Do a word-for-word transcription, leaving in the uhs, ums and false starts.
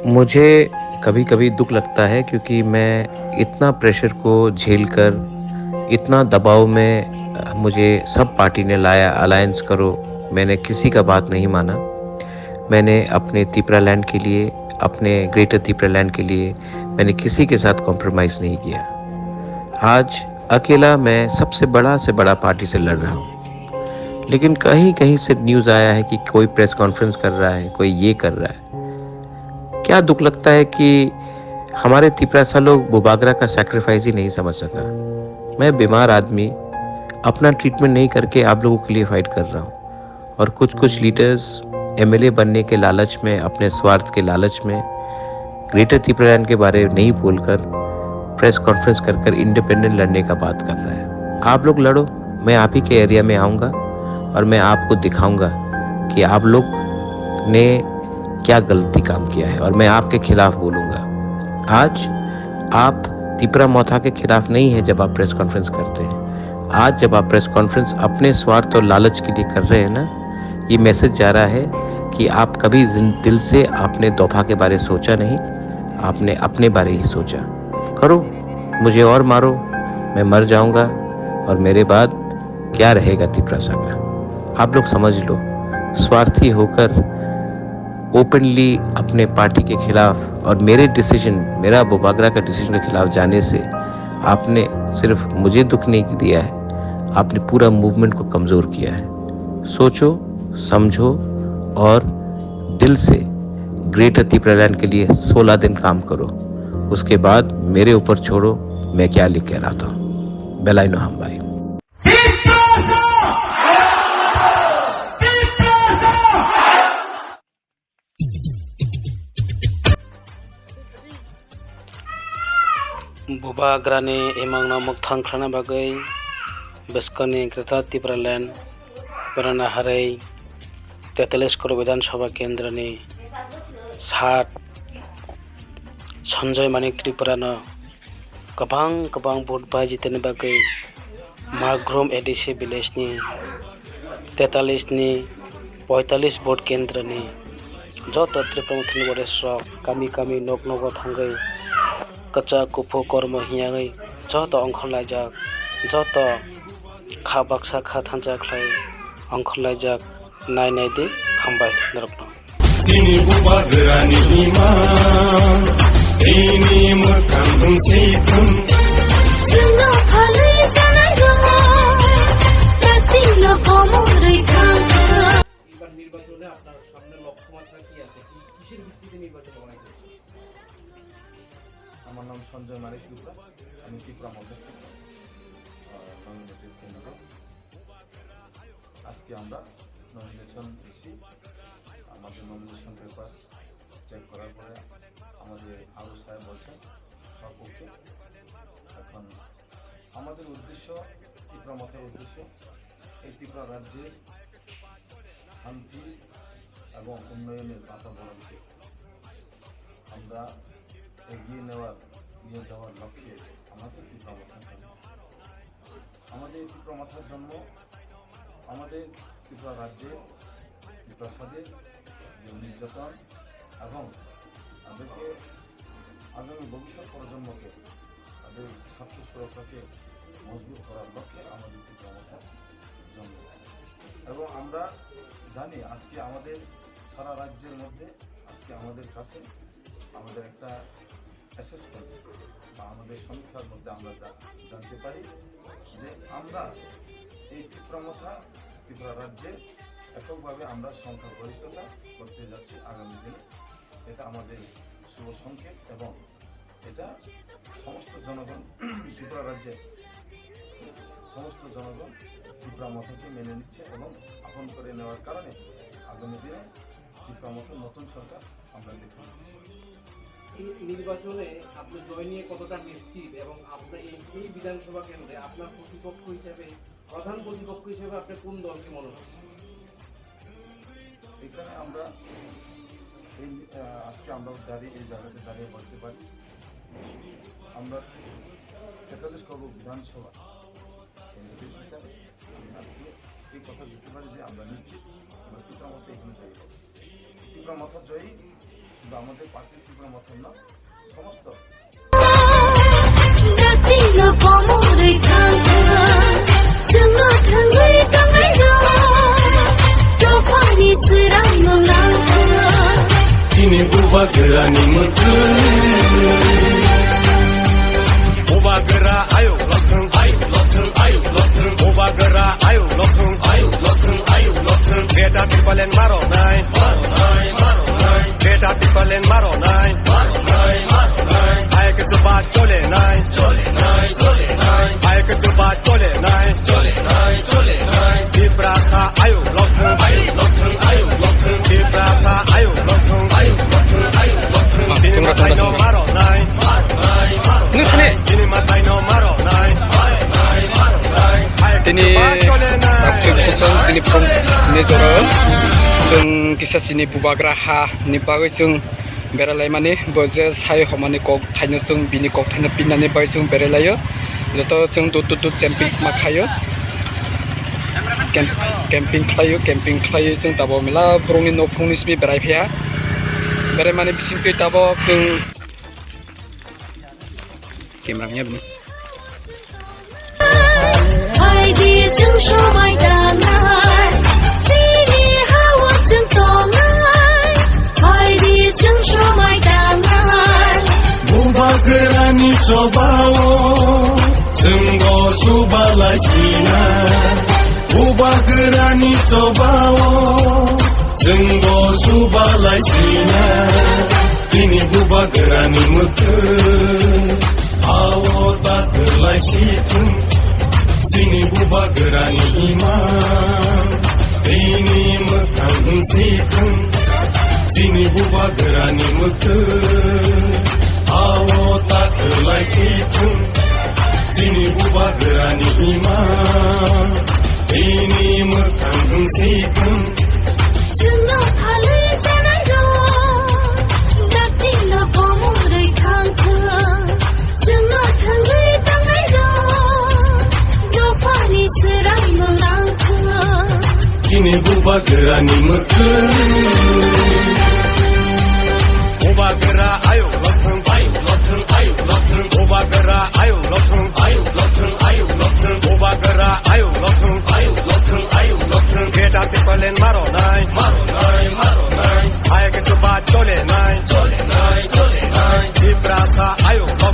मुझे कभी-कभी दुख लगता है, क्योंकि मैं इतना प्रेशर को झेलकर, इतना दबाव में, अ, मुझे सब पार्टी ने लाया, अलायंस करो, मैंने किसी का बात नहीं माना। मैंने अपने तिपरा लैंड के लिए, अपने ग्रेटर तिपरा लैंड के लिए मैंने किसी के साथ कॉम्प्रोमाइज़ नहीं किया। आज अकेला मैं सबसे बड़ा से बड़ा पार्टी से लड़ रहा हूँ, लेकिन कहीं-कहीं से न्यूज़ आया है कि कोई प्रेस कॉन्फ्रेंस कर रहा है, कोई ये कर रहा है। क्या दुख लगता है कि हमारे तिपरासा लोग बुबागरा का सैक्रिफाइस ही नहीं समझ सका। मैं बीमार आदमी, अपना ट्रीटमेंट नहीं करके आप लोगों के लिए फाइट कर रहा हूँ। और कुछ-कुछ लीडर्स एमएलए बनने के लालच में, अपने स्वार्थ के लालच में ग्रेटर तिपरालैंड के बारे में नहीं बोलकर प्रेस कॉन्फ्रेंस कर कर इंडिपेंडेंट लड़ने का बात कर रहा है। आप लोग लड़ो, मैं आप ही के एरिया में आऊँगा और मैं आपको दिखाऊँगा कि आप लोग ने क्या गलती काम किया है और मैं आपके खिलाफ बोलूँगा। आज आप तिपरा मोथा के खिलाफ नहीं है जब आप प्रेस कॉन्फ्रेंस करते हैं। आज जब आप प्रेस कॉन्फ्रेंस अपने स्वार्थ और लालच के लिए कर रहे हैं ना, ये मैसेज जा रहा है कि आप कभी जिन-, दिल से आपने दोफा के बारे सोचा नहीं, आपने अपने बारे ही सोचा। करो, मुझे और मारो, मैं मर जाऊँगा और मेरे बाद क्या रहेगा तिपरासा का? आप लोग समझ लो, स्वार्थी होकर ओपनली अपने पार्टी के खिलाफ और मेरे डिसीजन, मेरा बुबागरा का डिसीजन के खिलाफ जाने से आपने सिर्फ मुझे दुख नहीं दिया है, आपने पूरा मूवमेंट को कमज़ोर किया है। सोचो, समझो और दिल से ग्रेटर तिपरालैंड के लिए सोलह दिन काम करो। उसके बाद मेरे ऊपर छोड़ो, मैं क्या लिख के लाता हूँ। Belai no hambai. Bubagrani imangno mwkthang khlaina bagwi bwskangni Greater Tipraland berana harwi tetalis Koro Bidhan Sabha Kendrani sat Sanjoy Manik Tripurano kwbang kwbang vote bai jitani bagwi Margrum A D C village ni tetalis ni poitalis vote kendra ni joto Tripura Mothani voters rok kami kami nok nogo thangwi kwchak kuphur kormo hiyagwi joto ongkhorlaijak, joto kha baksa kha thansa khlai ongkhorlaijak. Nai nai di, hambai norokno. Chini bubagrani imang, bini mwkhang bwngsi thung. Chwngno phalwi janai rok, taktikno komorwi thang. এবার নির্বাচনে আপনার সামনে লক্ষ্যমাত্রা কি আছে? কি, কিসের ভিত্তিতে নির্বাচন করা হয়েছে? আমার নাম সঞ্জয় মানিক ত্রিপুরা, আমি ত্রিপুরা মধ্যস্থ, আহ, নমিনেটেড ক্যান্ডিডেট। আজকে আমরা নমিনেশন দিছি। আমাদের নমিনেশন পেপার চেক করার পরে আমাদের আরও সাহেব বলছেন সব ওকে। এখন আমাদের উদ্দেশ্য, ত্রিপুরা মথার উদ্দেশ্য, এই ত্রিপুরা রাজ্যের শান্তি এবং উন্নয়নের বাতাবরণকে আমরা এগিয়ে নেওয়ার, নিয়ে যাওয়ার লক্ষ্যে আমাদের ত্রিপুরা মথার জন্ম। আমাদের এই ত্রিপুরা মথার জন্ম আমাদের ত্রিপুরা রাজ্যে ত্রিপ্রাসাদের যে নির্যাতন এবং তাদেরকে আগামী ভবিষ্যৎ প্রজন্মকে তাদের স্বার্থ সুরক্ষাকে মজবুত করার লক্ষ্যে আমাদের ত্রিপুরা মথার জন্ম। এবং আমরা জানি আজকে আমাদের সারা রাজ্যের মধ্যে আজকে আমাদের কাছে আমাদের একটা অ্যাসেসমেন্ট বা আমাদের সমীক্ষার মধ্যে আমরা জা-, জানতে পারি যে আমরা এই ত্রিপুরা মথা ত্রিপুরা রাজ্যে এককভাবে আমরা সংখ্যাগরিষ্ঠতা করতে যাচ্ছি আগামী দিনে। এটা আমাদের শুভ সংকেত এবং এটা সমস্ত জনগণ, ত্রিপুরা রাজ্যের সমস্ত জনগণ ত্রিপুরা মথাকে মেনে নিচ্ছে এবং আপন করে নেওয়ার কারণে আগামী দিনে ত্রিপুরা মথার নতুন সরকার আমরা দেখতে পাচ্ছি। এই নির্বাচনে আপনি জয় নিয়ে কতটা নিশ্চিত এবং আপনার এই, এই বিধানসভা কেন্দ্রে আপনার প্রতিপক্ষ হিসেবে, প্রধান প্রতিপক্ষ হিসেবে আপনি কোন দলকে মনে করছেন? এখানে আমরা এই, আহ, আজকে আমরা দাঁড়িয়ে, এই জায়গাতে দাঁড়িয়ে বলতে পারি, আমরা তেতাল্লিশ করব বিধানসভা ক্যান্ডিডেট হিসাবে আমি আজকে এই কথা দিতে পারি যে আমরা নিশ্চিত আমরা ত্রিপুরা মথা এখানে জয়ী হব। মথা জয়ী, কিন্তু আমাদের পার্টি ত্রিপুরা মথা না, সমস্ত জাতির কোমরে থাকা, চুমা থাঙ্গুই তাঙ্গাই রা, তোফানি সিরাই মুলাঙ্কা। Chini bubagrani mwkhwtwng. Bubagra ayuk lokthwng, ayuk lokthwng, ayuk lokthwng. Bubagra ayuk lokthwng, ayuk lokthwng, ayuk lokthwng. Greater Tipraland maronai, maronai, maronai. Greater Tipraland maronai, maronai, maronai. Hai khe chuba cholenai, cholenai, cholenai. Hai khe chuba cholenai, cholenai, cholenai. Tiprasa ayuk lokthwng, ayuk lokthwng, ayuk lokthwng. Tiprasa ayuk lokthwng, ayuk lokthwng, ayuk lokthwng. Tini mathai no maronai, maronai, maronai. Tini mathai no maronai, maronai, maronai. Tini chwng kuchung tini phung ni jora chwng kisa chini bubagra ha ni bagwi chwng berai laimani, bo je sai homani kok thaino chwng bini kok thaino pinnani bai chwng berai laio. Joto chwng dut dut dut camping ma khaio. Camp-, camping khlaio, camping khlaio chwng tabok mela borokni nok phungni simi berai phaiya. Berai mani bisingtwi tabok chwng camera nya bini. Hai di chwng somai danai, chini hawa chwng tongnai. Hai di chwng somai danai. Bubagrani chobao chwngbo subalai sina. Bubagrani chobao chwngbo subalai sina. Tini bubagrani mwkhwtwng, ao ta kwlai si thung. Chini bubagrani imang, tini mwkhang si thung. Chini bubagrani mwkhwtwng, ao ta kwlai si thung. Chini bubagrani imang, tini mwkhang si thung. Chwngno phalwi chanai rok, dakti no komorwi thang thung. Chwngno thangwi tangnai rok, dophani swrai no nang thung. Chini bubagrani mwkhwtwng. Bubagra ayuk lokthwng, ayuk lokthwng, ayuk lokthwng. Bubagra ayuk lokthwng, ayuk lokthwng, ayuk lokthwng. Bubagra ayuk lokthwng, ayuk lokthwng, ayuk lokthwng. Greater Tipraland maronai, maronai, maronai. Hai khe chuba cholenai, cholenai, cholenai. Tiprasa ayuk lokthwng.